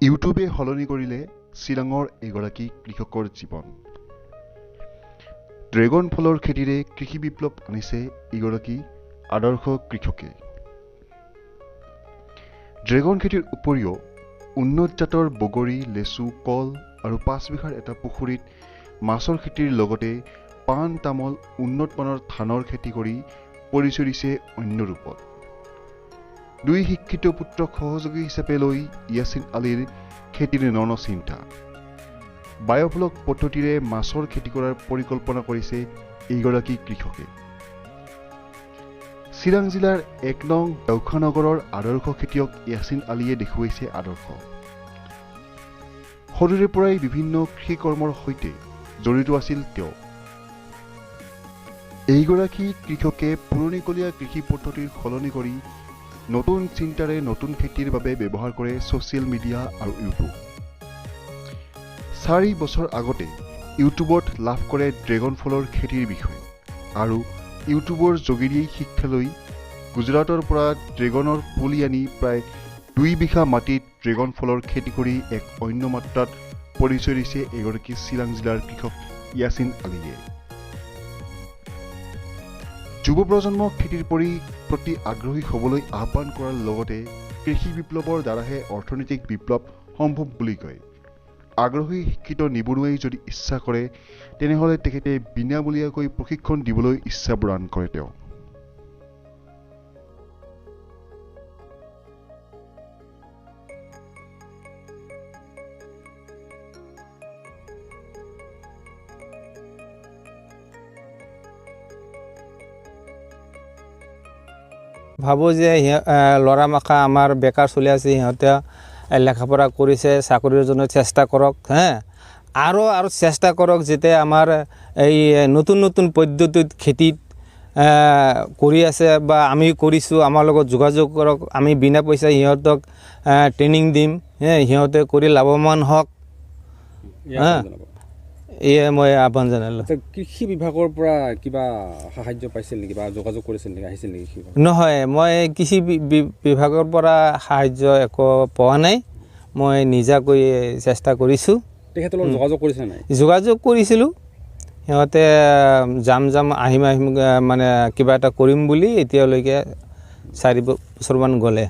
ইউটিউবে সলনি কৰিলে চিৰাঙৰ এগৰাকী কৃষকৰ জীৱন। ড্ৰেগন ফলৰ খেতিৰে কৃষি বিপ্লৱ আনিছে এইগৰাকী আদৰ্শ কৃষকে। ড্ৰেগন খেতিৰ উপৰিও উন্নত জাতৰ বগৰী, লেচু, কল আৰু 5 বিঘাৰ এটা পুখুৰীত মাছৰ খেতিৰ লগতে পাণ, তামোল, উন্নত মানৰ ধানৰ খেতি কৰি পৰিচয় দিছে অন্য ৰূপত। দুই শিক্ষিত পুত্ৰক সহযোগী হিচাপে লৈ ইয়াছিন আলীৰ খেতিৰ ন ন চিন্তা। বায়'ফ্লক পদ্ধতিৰে মাছৰ খেতি কৰাৰ পৰিকল্পনা কৰিছে এইগৰাকী কৃষকে। চিৰাং জিলাৰ 1 নং দৌখানগৰৰ আদৰ্শ খেতিয়ক ইয়াছিন আলীয়ে দেখুৱাইছে আদৰ্শ। সৰুৰে পৰাই বিভিন্ন কৃষিকৰ্মৰ সৈতে জড়িত আছিল তেওঁ। এইগৰাকী কৃষকে পুৰণিকলীয়া কৃষি পদ্ধতিৰ সলনি কৰি নতুন চিন্তাৰে নতুন খেতিৰ বাবে ব্যৱহাৰ কৰে ছ'চিয়েল মিডিয়া আৰু ইউটিউব। 4 বছৰ আগতে ইউটিউবত লাভ কৰে ড্ৰেগন ফলৰ খেতিৰ বিষয়ে আৰু ইউটিউবৰ যোগেদিয়েই শিক্ষা লৈ গুজৰাটৰ পৰা ড্ৰেগনৰ পুলি আনি প্ৰায় 2 বিঘা মাটিত ড্ৰেগন ফলৰ খেতি কৰি এক অন্য মাত্ৰাত পৰিচয় দিছে এগৰাকী চিৰাং জিলাৰ কৃষক ইয়াছিন আলীয়ে। যুৱ প্ৰজন্মক খেতিৰ প্ৰতি আগ্ৰহী হ'বলৈ আহ্বান কৰাৰ লগতে কৃষি বিপ্লৱৰ দ্বাৰাহে অৰ্থনৈতিক বিপ্লৱ সম্ভৱ বুলি কয়। আগ্ৰহী শিক্ষিত নিবনুৱাই যদি ইচ্ছা কৰে তেনেহ'লে তেখেতে বিনামূলীয়াকৈ প্ৰশিক্ষণ দিবলৈ ইচ্ছা প্ৰদান কৰে তেওঁ। ভাবোঁ যে ল'ৰা মাখা আমাৰ বেকাৰ চলি আছে, সিহঁতে লেখা পঢ়া কৰিছে, চাকৰিৰ জন্য চেষ্টা কৰক, হে আৰু আৰু চেষ্টা কৰক যাতে আমাৰ এই নতুন নতুন পদ্ধতিত খেতিত কৰি আছে বা আমি কৰিছোঁ, আমাৰ লগত যোগাযোগ কৰক, আমি বিনা পইচা সিহঁতক ট্ৰেইনিং দিম, হে সিহঁতে কৰি লাভৱান হওক, হা এয়ে মই আহ্বান জনালোঁ। কৃষি বিভাগৰ পৰা কিবা সাহায্য পাইছিল নেকি বা যোগাযোগ কৰিছিল নেকি, আহিছিল নেকি? নহয়, মই কৃষি বিভাগৰ পৰা সাহায্য একো পোৱা নাই, মই নিজাকৈ চেষ্টা কৰিছোঁ। তেখেতৰ লগত যোগাযোগ কৰিছে নাই? যোগাযোগ কৰিছিলোঁ, সিহঁতে যাম যাম আহিম আহিম মানে কিবা এটা কৰিম বুলি এতিয়ালৈকে 4 বছৰমান গ'লে।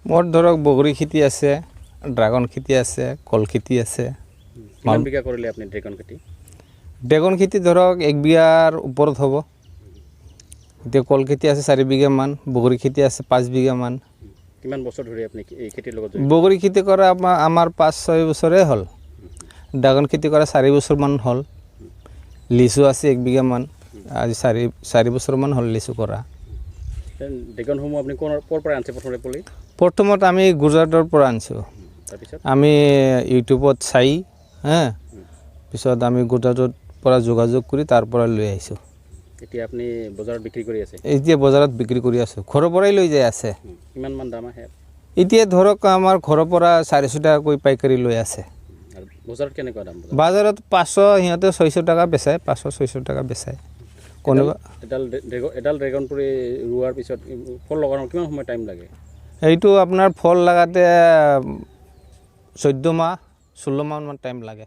মোৰ ধৰক বগৰী খেতি আছে, ড্ৰাগন খেতি আছে, কল খেতি আছে। কিমান বিঘা কৰিলে আপুনি ড্ৰেগন খেতি? ড্ৰেগন খেতি ধৰক 1 বিঘাৰ ওপৰত হ'ব। এতিয়া কল খেতি আছে 4 বিঘামান, বগৰী খেতি আছে 5 বিঘামান। কিমান বছৰ ধৰি আপুনি এই খেতিৰ লগত জড়িত? বগৰী খেতি কৰা আমাৰ 5-6 বছৰে হ'ল, ড্ৰাগন খেতি কৰা 4 বছৰমান হ'ল, লিচু আছে 1 বিঘামান, আজি 4 বছৰমান হ'ল লিচু কৰা। ড্ৰেগনসমূহ আপুনি ক'ৰ পৰা আনিছে প্ৰথমতে পুলি? প্ৰথমত আমি গুজৰাটৰ পৰা আনিছোঁ, আমি ইউটিউবত চাই, হা পিছত আমি গুজৰাটৰ পৰা যোগাযোগ কৰি তাৰ পৰা লৈ আহিছোঁ। এতিয়া আপুনি বজাৰত বিক্ৰী কৰি আছে? এতিয়া বজাৰত বিক্ৰী কৰি আছোঁ, ঘৰৰ পৰাই লৈ যাই আছে। কিমানমান দাম আহে? এতিয়া ধৰক আমাৰ ঘৰৰ পৰা 400 টকাকৈ পাইকাৰী লৈ আছে। বজাৰত কেনেকুৱা দাম? বজাৰত 500, সিহঁতে 600 টকা বেচায়, 500-600 টকা বেচায়। কোনোবা এডাল ড্ৰেগন পুলি ৰোৱাৰ পিছত ফল লগাৰ কিমান সময় টাইম লাগে? এইটো আপোনাৰ ফল লগাতে 14 মাহ 16 মাহমান টাইম লাগে।